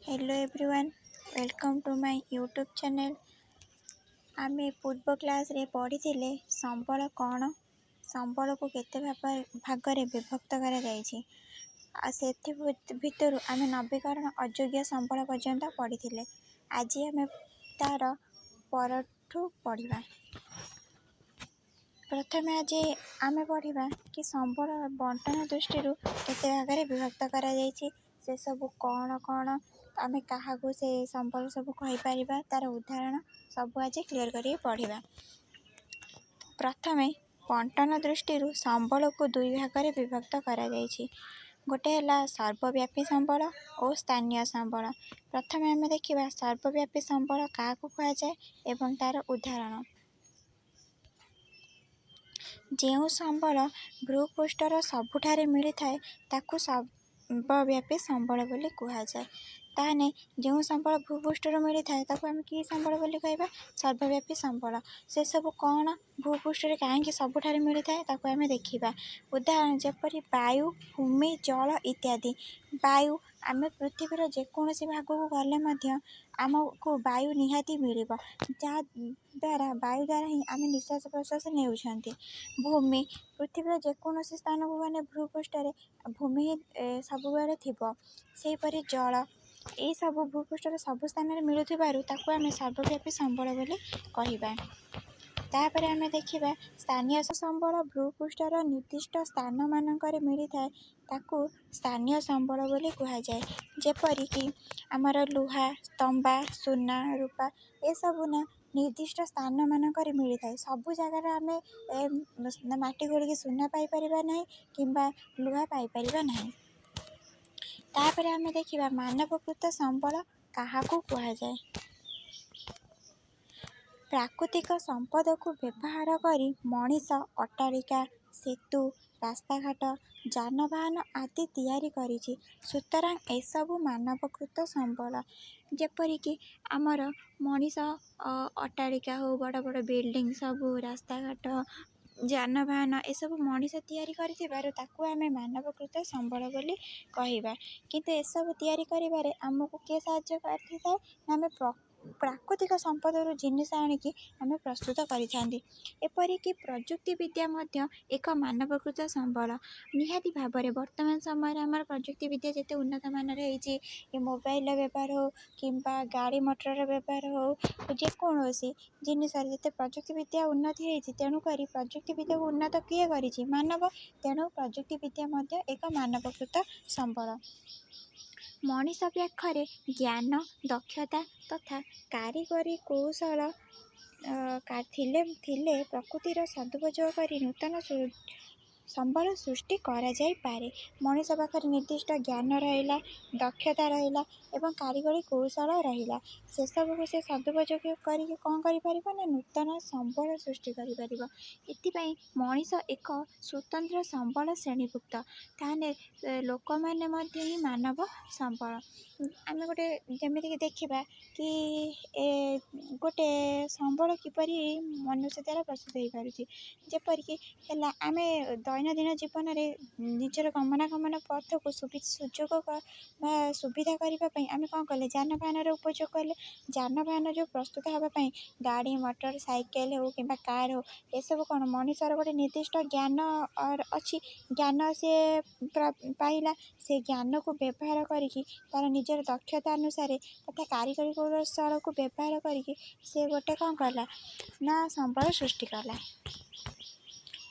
Hello everyone, welcome to my YouTube channel. ଆମେ ପୂର୍ବ କ୍ଲାସ୍ରେ ପଢ଼ିଥିଲେ ସମ୍ବଳ କ'ଣ, ସମ୍ବଳକୁ କେତେ ଭାଗରେ ବିଭକ୍ତ କରାଯାଇଛି, ଆଉ ସେଥି ଭିତରୁ ଆମେ ନବୀକରଣ ଅଯୋଗ୍ୟ ସମ୍ବଳ ପର୍ଯ୍ୟନ୍ତ ପଢ଼ିଥିଲେ। ଆଜି ଆମେ ତା'ର ପରଠୁ ପଢ଼ିବା। ପ୍ରଥମେ ଆଜି ଆମେ ପଢ଼ିବା କି ସମ୍ବଳ ବଣ୍ଟନ ଦୃଷ୍ଟିରୁ କେତେ ଭାଗରେ ବିଭକ୍ତ କରାଯାଇଛି, ସେସବୁ କ'ଣ କ'ଣ, ଆମେ କାହାକୁ ସେ ସମ୍ବଳ ସବୁ କହିପାରିବା, ତା'ର ଉଦାହରଣ ସବୁ ଆଜି କ୍ଲିଅର୍ କରିକି ପଢ଼ିବା। ପ୍ରଥମେ ବଣ୍ଟନ ଦୃଷ୍ଟିରୁ ସମ୍ବଳକୁ ଦୁଇ ଭାଗରେ ବିଭକ୍ତ କରାଯାଇଛି। ଗୋଟେ ହେଲା ସର୍ବବ୍ୟାପୀ ସମ୍ବଳ ଓ ସ୍ଥାନୀୟ ସମ୍ବଳ। ପ୍ରଥମେ ଆମେ ଦେଖିବା ସର୍ବବ୍ୟାପୀ ସମ୍ବଳ କାହାକୁ କୁହାଯାଏ ଏବଂ ତା'ର ଉଦାହରଣ। ଯେଉଁ ସମ୍ବଳ ଭୂପୃଷ୍ଠର ସବୁଠାରେ ମିଳିଥାଏ, ତାକୁ ସର୍ବବ୍ୟାପୀ ସମ୍ବଳ ବୋଲି କୁହାଯାଏ। ତାହେଲେ ଯେଉଁ ସମ୍ବଳ ଭୂପୃଷ୍ଠରୁ ମିଳିଥାଏ, ତାକୁ ଆମେ କି ସମ୍ବଳ ବୋଲି କହିବା? ସର୍ବବ୍ୟାପୀ ସମ୍ବଳ। ସେସବୁ କ'ଣ, ଭୂପୃଷ୍ଠରେ କାହିଁକି ସବୁଠାରେ ମିଳିଥାଏ, ତାକୁ ଆମେ ଦେଖିବା। ଉଦାହରଣ ଯେପରି ବାୟୁ, ଭୂମି, ଜଳ ଇତ୍ୟାଦି। ବାୟୁ, ଆମେ ପୃଥିବୀର ଯେକୌଣସି ଭାଗକୁ ଗଲେ ମଧ୍ୟ ଆମକୁ ବାୟୁ ନିହାତି ମିଳିବ, ଯାହାଦ୍ୱାରା ବାୟୁ ଦ୍ୱାରା ହିଁ ଆମେ ନିଶ୍ୱାସ ପ୍ରଶ୍ୱାସ ନେଉଛନ୍ତି। ଭୂମି, ପୃଥିବୀର ଯେକୌଣସି ସ୍ଥାନକୁ ଗଲେ ଭୂପୃଷ୍ଠରେ ଭୂମି ହିଁ ସବୁବେଳେ ଥିବ। ସେହିପରି ଜଳ, ଏଇସବୁ ଭୂପୃଷ୍ଠର ସବୁ ସ୍ଥାନରେ ମିଳୁଥିବାରୁ ତାକୁ ଆମେ ସର୍ବବ୍ୟାପୀ ସମ୍ବଳ ବୋଲି କହିବା। ତାପରେ ଆମେ ଦେଖିବା ସ୍ଥାନୀୟ ସମ୍ବଳ। ଭୂପୃଷ୍ଠର ନିର୍ଦ୍ଦିଷ୍ଟ ସ୍ଥାନମାନଙ୍କରେ ମିଳିଥାଏ, ତାକୁ ସ୍ଥାନୀୟ ସମ୍ବଳ ବୋଲି କୁହାଯାଏ। ଯେପରିକି ଆମର ଲୁହା, ତମ୍ବା, ସୁନା, ରୂପା, ଏସବୁ ନା ନିର୍ଦ୍ଦିଷ୍ଟ ସ୍ଥାନମାନଙ୍କରେ ମିଳିଥାଏ। ସବୁ ଜାଗାରେ ଆମେ ମାଟି ଖୋଳିକି ସୁନା ପାଇପାରିବା ନାହିଁ କିମ୍ବା ଲୁହା ପାଇପାରିବା ନାହିଁ। ତାପରେ ଆମେ ଦେଖିବା ମାନବକୃତ ସମ୍ବଳ କାହାକୁ କୁହାଯାଏ। ପ୍ରାକୃତିକ ସମ୍ପଦକୁ ବ୍ୟବହାର କରି ମଣିଷ ଅଟ୍ଟାଳିକା, ସେତୁ, ରାସ୍ତାଘାଟ, ଯାନବାହନ ଆଦି ତିଆରି କରିଛି। ସୁତରାଂ ଏସବୁ ମାନବକୃତ ସମ୍ବଳ। ଯେପରିକି ଆମର ମଣିଷ ଅଟ୍ଟାଳିକା ହଉ, ବଡ଼ ବଡ଼ ବିଲ୍ଡିଂ ସବୁ, ରାସ୍ତାଘାଟ, ଯାନବାହନ, ଏସବୁ ମଣିଷ ତିଆରି କରିଥିବାରୁ ତାକୁ ଆମେ ମାନବକୃତ ସମ୍ବଳ ବୋଲି କହିବା। କିନ୍ତୁ ଏସବୁ ତିଆରି କରିବାରେ ଆମକୁ କିଏ ସାହାଯ୍ୟ କରିଥାଏ ନା ଆମେ ପ୍ରାକୃତିକ ସମ୍ପଦରୁ ଜିନିଷ ଆଣିକି ଆମେ ପ୍ରସ୍ତୁତ କରିଥାନ୍ତି। ଏପରିକି ପ୍ରଯୁକ୍ତି ବିଦ୍ୟା ମଧ୍ୟ ଏକ ମାନବକୃତ ସମ୍ବଳ। ନିହାତି ଭାବରେ ବର୍ତ୍ତମାନ ସମୟରେ ଆମର ପ୍ରଯୁକ୍ତି ବିଦ୍ୟା ଯେତେ ଉନ୍ନତମାନର ହେଇଛି, ଏ ମୋବାଇଲର ବ୍ୟବହାର ହଉ କିମ୍ବା ଗାଡ଼ି ମଟରର ବ୍ୟବହାର ହଉ, ଯେକୌଣସି ଜିନିଷରେ ଯେତେ ପ୍ରଯୁକ୍ତି ବିଦ୍ୟା ଉନ୍ନତି ହେଇଛି, ତେଣୁକରି ପ୍ରଯୁକ୍ତି ବିଦ୍ୟାକୁ ଉନ୍ନତ କିଏ କରିଛି? ମାନବ। ତେଣୁ ପ୍ରଯୁକ୍ତି ବିଦ୍ୟା ମଧ୍ୟ ଏକ ମାନବକୃତ ସମ୍ବଳ। ମଣିଷ ପାଖରେ ଜ୍ଞାନ, ଦକ୍ଷତା ତଥା କାରିଗରୀ କୌଶଳ ଥିଲେ ପ୍ରକୃତିର ସଦୁପଯୋଗ କରି ନୂତନ ସମ୍ବଳ ସୃଷ୍ଟି କରାଯାଇପାରେ। ମଣିଷ ପାଖରେ ନିର୍ଦ୍ଦିଷ୍ଟ ଜ୍ଞାନ ରହିଲା, ଦକ୍ଷତା ରହିଲା ଏବଂ କାରିଗରୀ କୌଶଳ ରହିଲା, ସେସବୁକୁ ସେ ସଦୁପଯୋଗ କରିକି କ'ଣ କରିପାରିବ ନା ନୂତନ ସମ୍ବଳ ସୃଷ୍ଟି କରିପାରିବ। ଏଥିପାଇଁ ମଣିଷ ଏକ ସ୍ୱତନ୍ତ୍ର ସମ୍ବଳ ଶ୍ରେଣୀଭୁକ୍ତ। ତାହେଲେ ଲୋକମାନେ ମଧ୍ୟ ହିଁ ମାନବ ସମ୍ବଳ। ଆମେ ଗୋଟେ ଯେମିତିକି ଦେଖିବା କି ଏ ଗୋଟେ ସମ୍ବଳ କିପରି ମନୁଷ୍ୟ ଦ୍ୱାରା ପ୍ରସ୍ତୁତ ହେଇପାରୁଛି। ଯେପରିକି ହେଲା ଆମେ ଦୈନନ୍ଦିନ ଜୀବନରେ ନିଜର ଗମନାଗମନ ପଥକୁ ସୁଯୋଗ ବା ସୁବିଧା କରିବା ପାଇଁ ଆମେ କ'ଣ କଲେ? ଯାନବାହନର ଉପଯୋଗ କଲେ। ଯାନବାହନ ଯେଉଁ ପ୍ରସ୍ତୁତ ହେବା ପାଇଁ ଗାଡ଼ି ମଟର ସାଇକେଲ ହେଉ କିମ୍ବା କାର୍ ହେଉ, ଏସବୁ କ'ଣ ମଣିଷର ଗୋଟେ ନିର୍ଦ୍ଦିଷ୍ଟ ଜ୍ଞାନ ଅଛି। ଜ୍ଞାନ ସିଏ ପାଇଲା, ସେ ଜ୍ଞାନକୁ ବ୍ୟବହାର କରିକି ତା'ର ନିଜର ଦକ୍ଷତା ଅନୁସାରେ ତଥା କାରିଗରୀ କୌଶଳକୁ ବ୍ୟବହାର କରିକି ସେ ଗୋଟେ କ'ଣ କଲା ନା ସମ୍ବଳ ସୃଷ୍ଟି କଲା।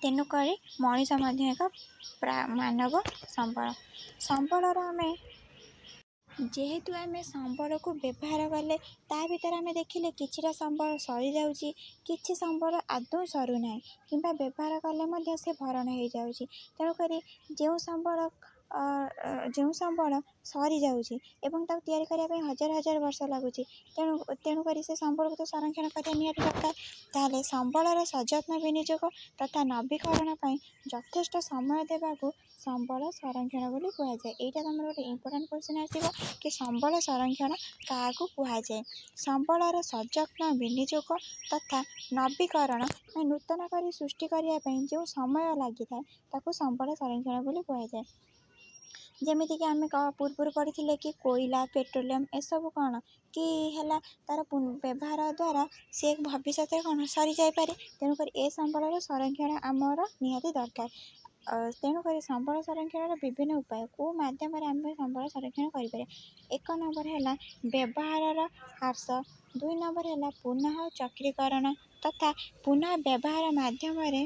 ତେଣୁକରି ମଣିଷ ମଧ୍ୟ ଏକ ମାନବ ସମ୍ବଳ। ସମ୍ବଳର ଆମେ ଯେହେତୁ ଆମେ ସମ୍ବଳକୁ ବ୍ୟବହାର କଲେ, ତା ଭିତରେ ଆମେ ଦେଖିଲେ କିଛିଟା ସମ୍ବଳ ସରିଯାଉଛି, କିଛି ସମ୍ବଳ ଆଦୌ ସରୁନାହିଁ କିମ୍ବା ବ୍ୟବହାର କଲେ ମଧ୍ୟ ସେ ଭରଣ ହେଇଯାଉଛି। ତେଣୁକରି ଯେଉଁ ସମ୍ବଳ ସରିଯାଉଛି ଏବଂ ତାକୁ ତିଆରି କରିବା ପାଇଁ ହଜାର ହଜାର ବର୍ଷ ଲାଗୁଛି, ତେଣୁକରି ସେ ସମ୍ବଳକୁ ତ ସଂରକ୍ଷଣ କରିବା ନିହାତି ଦରକାର। ତାହେଲେ ସମ୍ବଳର ସଯତ୍ନ ବିନିଯୋଗ ତଥା ନବୀକରଣ ପାଇଁ ଯଥେଷ୍ଟ ସମୟ ଦେବାକୁ ସମ୍ବଳ ସଂରକ୍ଷଣ ବୋଲି କୁହାଯାଏ। ଏଇଟା ତମର ଗୋଟେ ଇମ୍ପୋର୍ଟାଣ୍ଟ କ୍ୱେଶ୍ଚନ୍ ଆସିବ କି ସମ୍ବଳ ସଂରକ୍ଷଣ କାହାକୁ କୁହାଯାଏ? ସମ୍ବଳର ସଯତ୍ନ ବିନିଯୋଗ ତଥା ନବୀକରଣ, ନୂତନ କରି ସୃଷ୍ଟି କରିବା ପାଇଁ ଯେଉଁ ସମୟ ଲାଗିଥାଏ, ତାକୁ ସମ୍ବଳ ସଂରକ୍ଷଣ ବୋଲି କୁହାଯାଏ। ଯେମିତିକି ଆମେ ପୂର୍ବରୁ ପଢ଼ିଥିଲେ କି କୋଇଲା, ପେଟ୍ରୋଲିୟମ୍ ଏସବୁ କ'ଣ କି ହେଲା, ତା'ର ବ୍ୟବହାର ଦ୍ୱାରା ସେ ଭବିଷ୍ୟତରେ କ'ଣ ସରିଯାଇପାରେ। ତେଣୁକରି ଏ ସମ୍ବଳର ସଂରକ୍ଷଣ ଆମର ନିହାତି ଦରକାର। ତେଣୁକରି ସମ୍ବଳ ସଂରକ୍ଷଣର ବିଭିନ୍ନ ଉପାୟ, କେଉଁ ମାଧ୍ୟମରେ ଆମେ ସମ୍ବଳ ସଂରକ୍ଷଣ କରିପାରିବା? 1 ନମ୍ବର ହେଲା ବ୍ୟବହାରର ହ୍ରାସ, 2 ନମ୍ବର ହେଲା ପୁନଃ ଚକ୍ରୀକରଣ ତଥା ପୁନଃ ବ୍ୟବହାର ମାଧ୍ୟମରେ।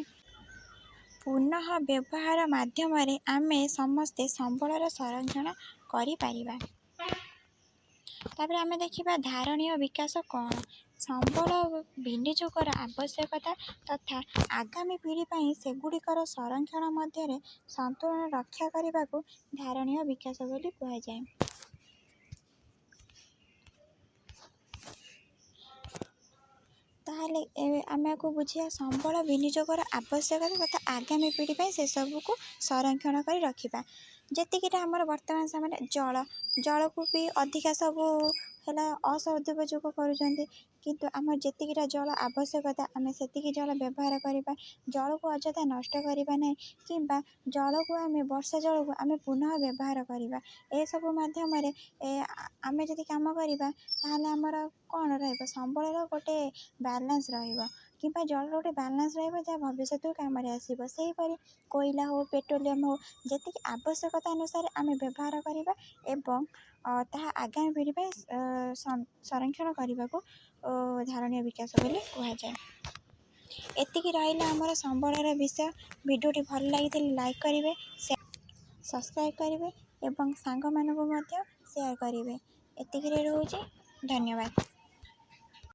ପୁନଃ ବ୍ୟବହାର ମାଧ୍ୟମରେ ଆମେ ସମସ୍ତେ ସମ୍ବଳର ସଂରକ୍ଷଣ କରିପାରିବା। ତାପରେ ଆମେ ଦେଖିବା ଧାରଣୀୟ ବିକାଶ କ'ଣ। ସମ୍ବଳ ବିନିଯୋଗର ଆବଶ୍ୟକତା ତଥା ଆଗାମୀ ପିଢ଼ି ପାଇଁ ସେଗୁଡ଼ିକର ସଂରକ୍ଷଣ ମଧ୍ୟରେ ସନ୍ତୁଳନ ରକ୍ଷା କରିବାକୁ ଧାରଣୀୟ ବିକାଶ ବୋଲି କୁହାଯାଏ। ତାହେଲେ ଆମେ ଆକୁ ବୁଝିବା, ସମ୍ବଳ ବିନିଯୋଗର ଆବଶ୍ୟକତା ତଥା ଆଗାମୀ ପିଢ଼ି ପାଇଁ ସେସବୁକୁ ସଂରକ୍ଷଣ କରି ରଖିବା। ଯେତିକିଟା ଆମର ବର୍ତ୍ତମାନ ସମୟରେ ଜଳକୁ ବି ଅଧିକା ସବୁ ହେଲା ଅସଦୁପଯୋଗ କରୁଛନ୍ତି, କିନ୍ତୁ ଆମର ଯେତିକିଟା ଜଳ ଆବଶ୍ୟକତା ଆମେ ସେତିକି ଜଳ ବ୍ୟବହାର କରିବା, ଜଳକୁ ଅଯଥା ନଷ୍ଟ କରିବା ନାହିଁ, କିମ୍ବା ଜଳକୁ ଆମେ, ବର୍ଷା ଜଳକୁ ଆମେ ପୁନଃ ବ୍ୟବହାର କରିବା। ଏସବୁ ମାଧ୍ୟମରେ ଆମେ ଯଦି କାମ କରିବା, ତାହେଲେ ଆମର କ'ଣ ରହିବ? ସମ୍ବଳର ଗୋଟେ ବାଲାନ୍ସ ରହିବ କିମ୍ବା ଜଳର ଗୋଟେ ବାଲାନ୍ସ ରହିବ, ଯାହା ଭବିଷ୍ୟତକୁ କାମରେ ଆସିବ। ସେହିପରି କୋଇଲା ହଉ, ପେଟ୍ରୋଲିୟମ୍ ହଉ, ଯେତିକି ଆବଶ୍ୟକତା ଅନୁସାରେ ଆମେ ବ୍ୟବହାର କରିବା ଏବଂ ତାହା ଆଗାମୀ ପିଢ଼ି ପାଇଁ ସଂରକ୍ଷଣ କରିବାକୁ ଧାରଣୀୟ ବିକାଶ ବୋଲି କୁହାଯାଏ। ଏତିକି ରହିଲା ଆମର ସମ୍ବଳର ବିଷୟ। ଭିଡ଼ିଓଟି ଭଲ ଲାଗିଥିଲେ ଲାଇକ୍ କରିବେ, ସବସ୍କ୍ରାଇବ୍ କରିବେ ଏବଂ ସାଙ୍ଗମାନଙ୍କୁ ମଧ୍ୟ ସେୟାର କରିବେ। ଏତିକିରେ ରହୁଛି, ଧନ୍ୟବାଦ।